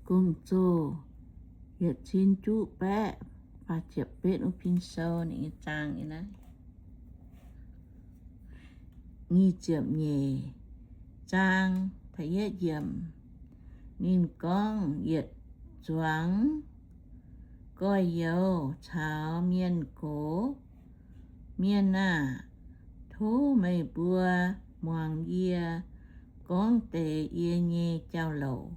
Gong-Zoh yietc cin juqv baeqv faah ziepc betv wuov pin sou ninh nyei zaang ih naaiv. Nyic ziepc nyeic zaang, da'yietv yiemc. Ninh gorngv, yietc zuangx gorx-youz caux mienh gox, Mienh aah! Tov meih mbuo muangx yie gorngv deix yie nyei jauv-louc.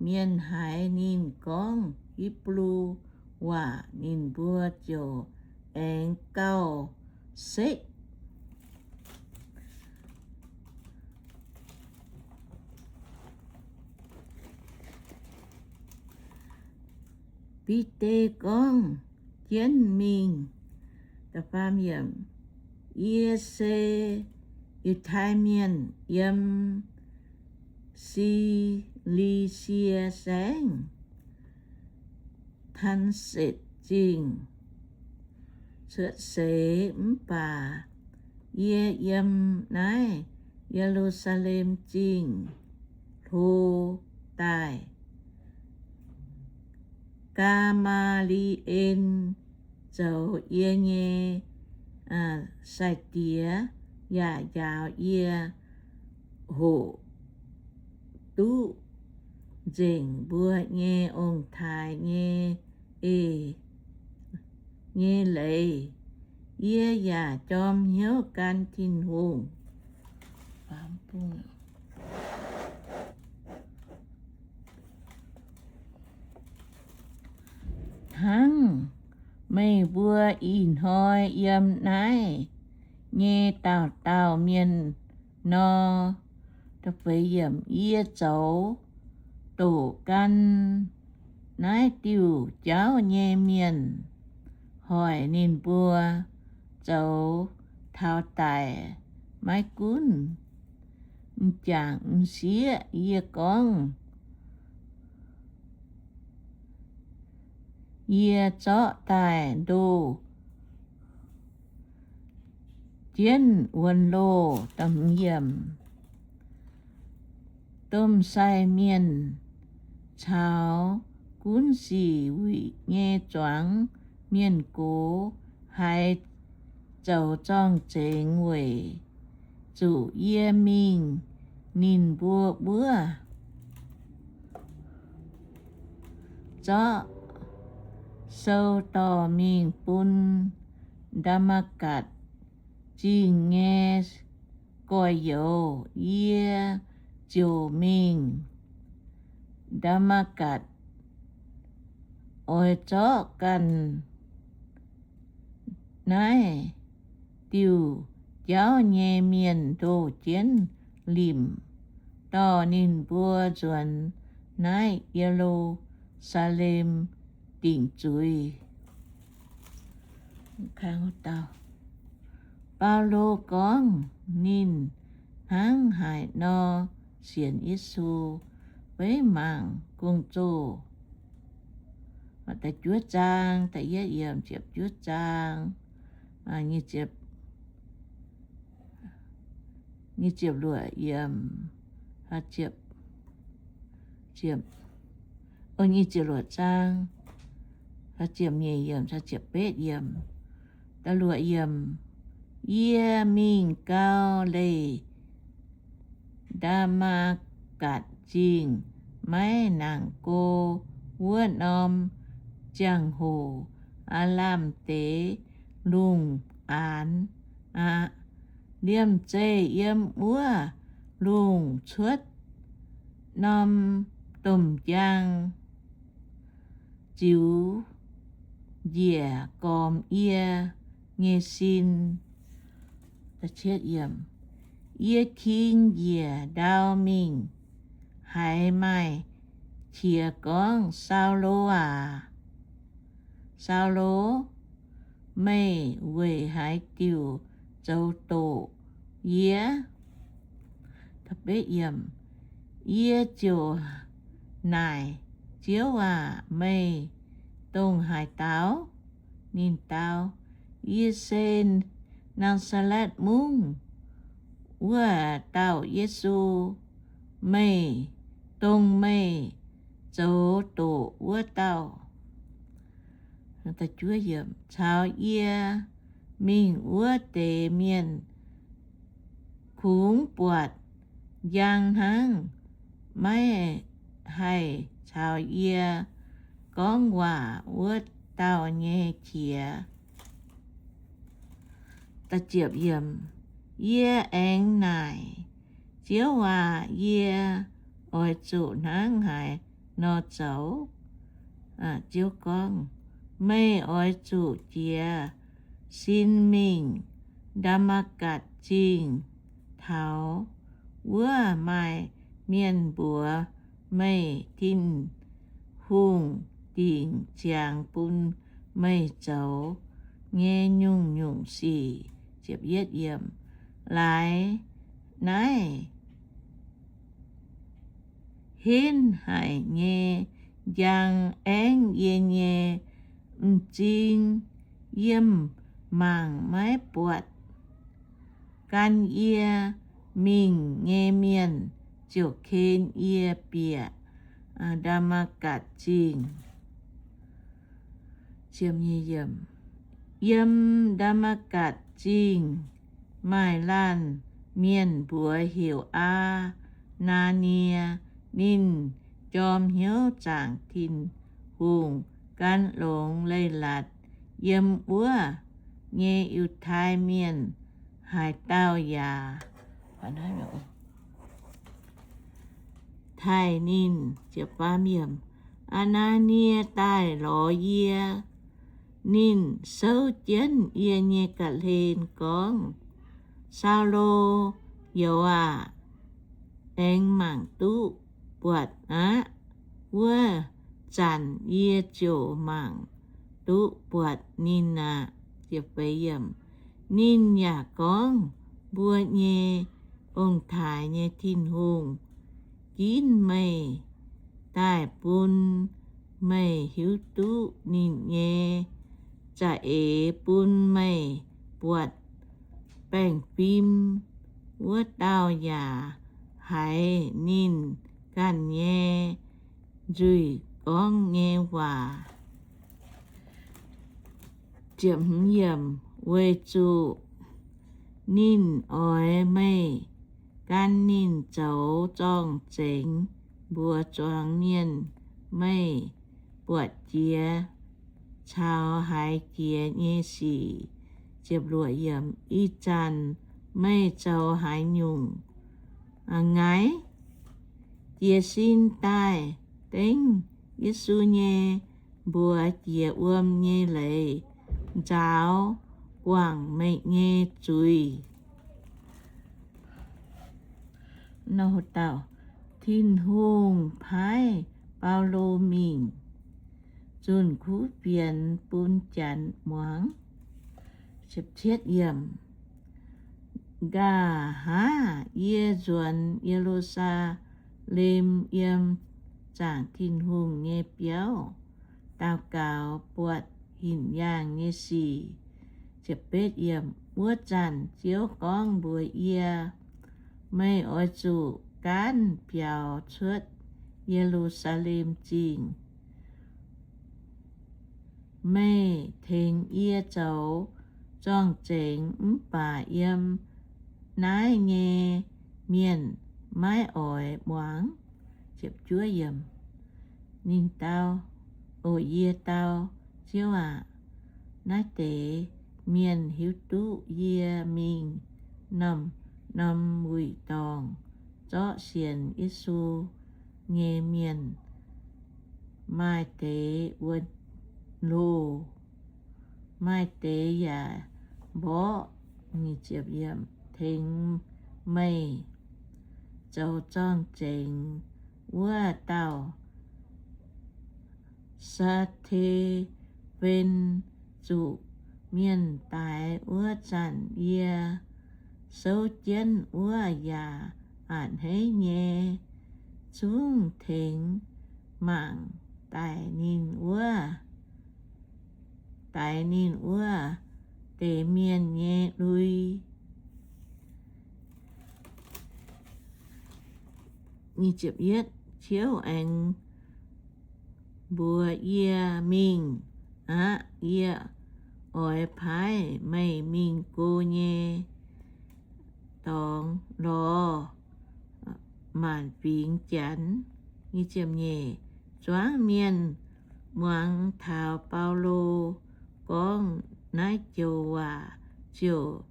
Mienh haiz ninh gorngv Hipv^lu waac, ninh mbuo ziouc aengx gauh sekv. Bide gorngv jienv mingh, Yie se Yiutai Mienh, yiem Si^li^sie Saengv, Taasetc Zingh, cuotv seix. Mv baac yie yiem naaiv Ye^lu^saa^lem Zingh hlo daaih. Gaa^maa^li^en zoux yie nyei sai-diex yaac njaaux yie hoqc duqv nzengc mbuo nyei ong-taaix nyei eix nyei leiz. Yie yaac jorm hnyouv gan Tin-Hungh. Hnangv meih mbuo ih hnoi yiem naaiv nyei dauh dauh mienh nor. Yie zoux doqc gan naaiv diuh jauv nyei mienh, hoic ninh mbuo zoux taux daic maiv gunv m'jangc m'sieqv. Yie gorngv, Yie zorqv daaih ndoh jienv wuonx loh. Domh sai mienh caux gunv sic wuic nyei zuangx mienh gox haiz zoux zorng-zengx weic zuqc yie mingh ninh mbuo wuov, zorqv sou dorh mingh bun Ndaa^matv^gatc Zingh nyei gorx-youz. Yie ziouc mingh Ndaa^matv^gatc, oix zorqv ganh naaiv diuh jauv nyei mienh ndoh jienv limc, dorh ninh mbuo nzuonx naaiv Ye^lu^saa^lem dingc zuiz. Baulo gorngv ninh hnangv haaix nor sienx Yesu, beiv mangc Gong-Zoh da'juov zaang, da'yietv yiemc, ziepc juov zaang, nyic ziepc luoqc yiemc, nyic ziepc luoqc zaang, ziepc nyeic yiemc, ziepc betv yiemc. Da'luoqc yiemc, yie mingh gau leih Ndaa^matv^gatc Zingh maiv nangc go wuov norm ziangh hoc, aav lamh deix lungh aanx aqv. Liemh zeih yiem wuov lungh cuotv norm domh njang ziux njiec gormx yie nyei sin. Yie king njiec ndau mingh haiz maaih qiex gorngv, Saulo aac, Saulo, meih weic haaix diuc zoux doqc yie? Yie ziouc naaic, Ziouv aac, meih dongh haaix dauh? Ninh dau, Yie se Naa^saa^letv Mungv wuov dauh Yesu, meih dongh meih zoux doqc wuov dauh. Caux yie mingh wuov deix mienh kungx buatc njang hnangv, maiv haih caux yie gorngv waac wuov dauh nyei qiex. Yie aengx naaic, Ziouv aac, yie oix zuqc hnangv haaix nor zoux? Ziouv gorngv, Meih oix zuqc jiez sin mingh Ndaa^matv^gatc Zingh taux wuov maaih mienh mbuox meih Tin-Hungh dingc ziangx bun meih zoux nyei nyungc-nyungc sic. Laaix naaiv henv haic nyei njang aengv yie nyei m'zing. Yiem mangc maiv buatc. Gan yie mingh nyei mienh ziouc ken yie bieqc Ndaa^matv^gatc Zingh. Yiem Ndaa^matv^gatc Zingh maaih laanh mienh mbuox heuc Aa^naa^nie. Ninh jorm hnyouv zaangc Tin-Hungh gan longx leiz-latc yiem wuov nyei Yiutai Mienh haaix dauh yaac taaih ninh. Aa^naa^nie daaih lorz yie. Ninh souv jienv yie nyei ga'hlen gorngv, Saulo, youz aac, aengx mangc duqv buatc aqv. Wuov zanc yie ziouc mangc duqv buatc ninh aqv. Ninh yaac gorngv, Mbuo nyei ong-taaix nyei Tin-Hungh ginv meih daaih bun meih hiuv duqv ninh nyei za'eix bun meih buatc baengh fim. Wuov dauh yaac haiz ninh ganh nyei nzuih gorngv nyei waac. Weic zuqc ninh oix meih gan ninh zoux zorng-zengx mbuox zuangx mienh meih buatc jiex caux haiz jiex nyei sic. Ih zanc meih zoux haaix nyungc? Ngaaic, jiez sin daaih dengv Yesu nyei mbuox jiex wuom nyei leiz nzaaux guangc meih nyei zuiz. Tin-Hungh paaiv Baulo mingh zunh kuv fienx bun janx muangx. Nqa'haav yie nzuonx Ye^lu^saa^lem yiem zaangc Tin-Hungh nyei biauv daux gaux buatc hinc yaangh nyei sic. Wuov zanc Ziouv gorngv mbuox yie, Meih oix zuqc gaanv biaux cuotv Ye^lu^saa^lem Zingh. Meih tengx yie zoux zorng-zengx mv baac yiem naaiv nyei mienh maiv oix muangx. Ninh dau, O yie dau, Ziouv aac, naaiv deix mienh hiuv duqv yie mingh norm-norm wuic dorngh zorqv sienx Yesu nyei mienh. Maaih deix wuonh loh, maaih deix yaac mborqv. Tengx meih zoux zorng-zengx wuov dauh Saa^te^fen zuqc mienh daix wuov zanc, yie souv jienv wuov yaac a'hneiv nyei zungv tengx mangc daic ninh wuov, daix ninh wuov deix mienh nyei lui. ciouv aengx mbuox yie mingh aqv. Yie oix paaiv meih mingh go nyei dorngx lorz maanc fingx Janx. Zuangx mienh muangx taux Baulo gorngv naaiv joux waac ziouc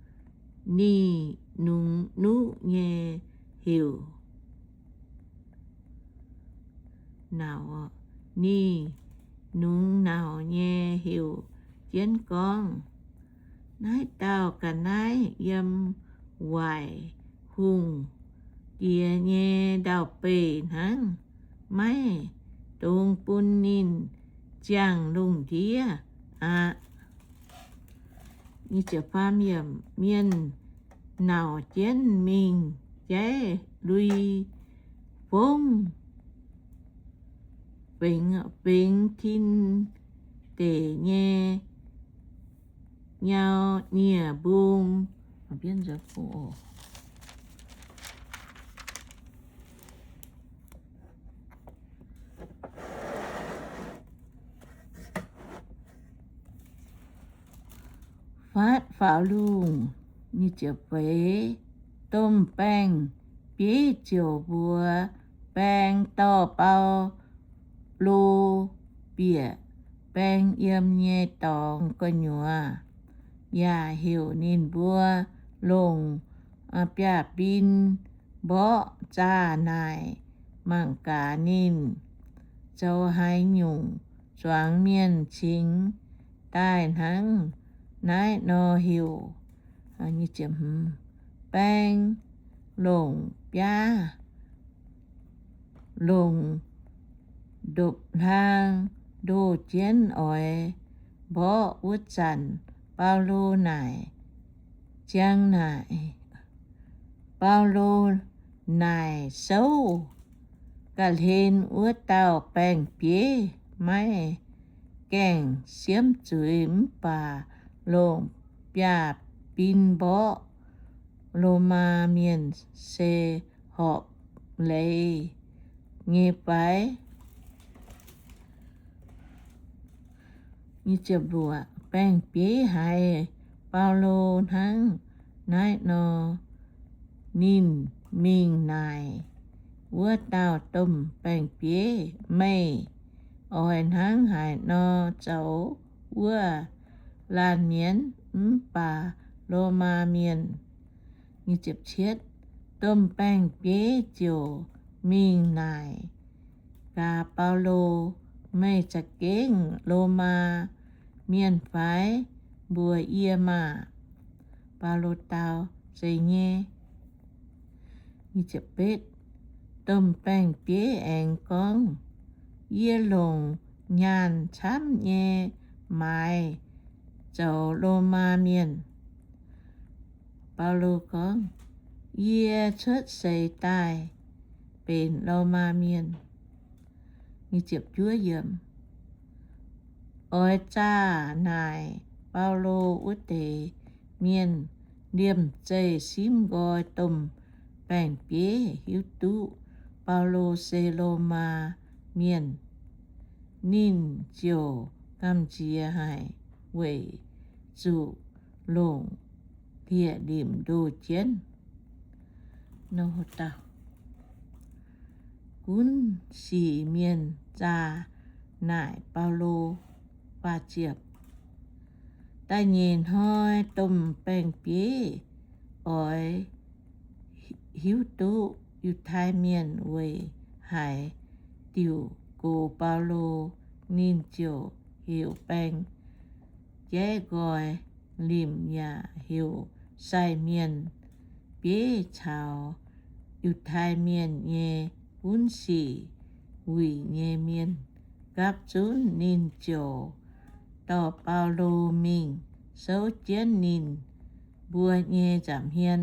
ninh nungx nuqv nyei heuc nauc, ninh nungx nauc nyei heuc jienv gorngv, Naaiv dauh ga'naaiv yiem waaic hungh diex nyei ndau-beih hnangv, maiv dungx bun ninh ziangh lungh ndiev aqv. Mienh nauc jienv mingh jaiv lui fongv, fengx tin deic nyei nyau nie-mbung. Faatv faaux lungh, feix domh baeng-bieiv ziouc mbuox baeng dorh Baulo bieqc baeng yiem nyei dorngx gu'nyuoz, yaac heuc ninh mbuo longc biaav-mbin mborqv zaah naaic mangc gaax ninh zoux haaix nyungc zuangx mienh cingx daaih hnangv naaiv nor heuc. Baeng longc biaav longc ndopv-hlaang ndoh jienv oix mborqv wuov zanc, Baulo naaic ziang naaic, Baulo naaic souv ga'hlen wuov dauh baeng-bieiv maiv gaengh siemv zuiz mv baac longc biaav-mbin mborqv Lomaa mienh se horpc leiz nyei fai? Baeng-bieiv haiz Baulo hnangv naaiv nor, ninh mingh naaic wuov dauh domh baeng-bieiv, Meih oix hnangv haaix nor zoux wuov laanh mienh mv baac Lomaa mienh? Domh baeng-bieiv ziouc mingh naaic gaax Baulo, Meih za'gengh Lomaa mienh fai? Mbuox yie maah! Baulo dau, Zeiz nyei. Domh baeng-bieiv aengx gorngv, Yie longc nyaanh camv nyei maaiz zoux Lomaa mienh. Baulo gorngv, Yie cuotv seix daaih benx Lomaa mienh. Oix zaah naaic Baulo wuov deix mienh liemh zeih simv nqoi domh baeng-bieiv hiuv duqv Baulo se Lomaa mienh, ninh ziouc gamh nziex haic weic zuqc longc hlieqv-limc ndoh jienv. Gunv sic mienh zaah naaic Baulo. Da'nyeic hnoi domh baeng-bieiv oix hiuv duqv Yiutai Mienh weic haaix diuc gox Baulo, ninh ziouc heuc baeng-jaiv nqoi limc yaac heuc sai mienh bieiv caux Yiutai Mienh nyei gunv sic wuic nyei mienh gapv zunv. Ninh ziouc dorh Baulo mingh souv jienv ninh mbuo nyei nza'hmien.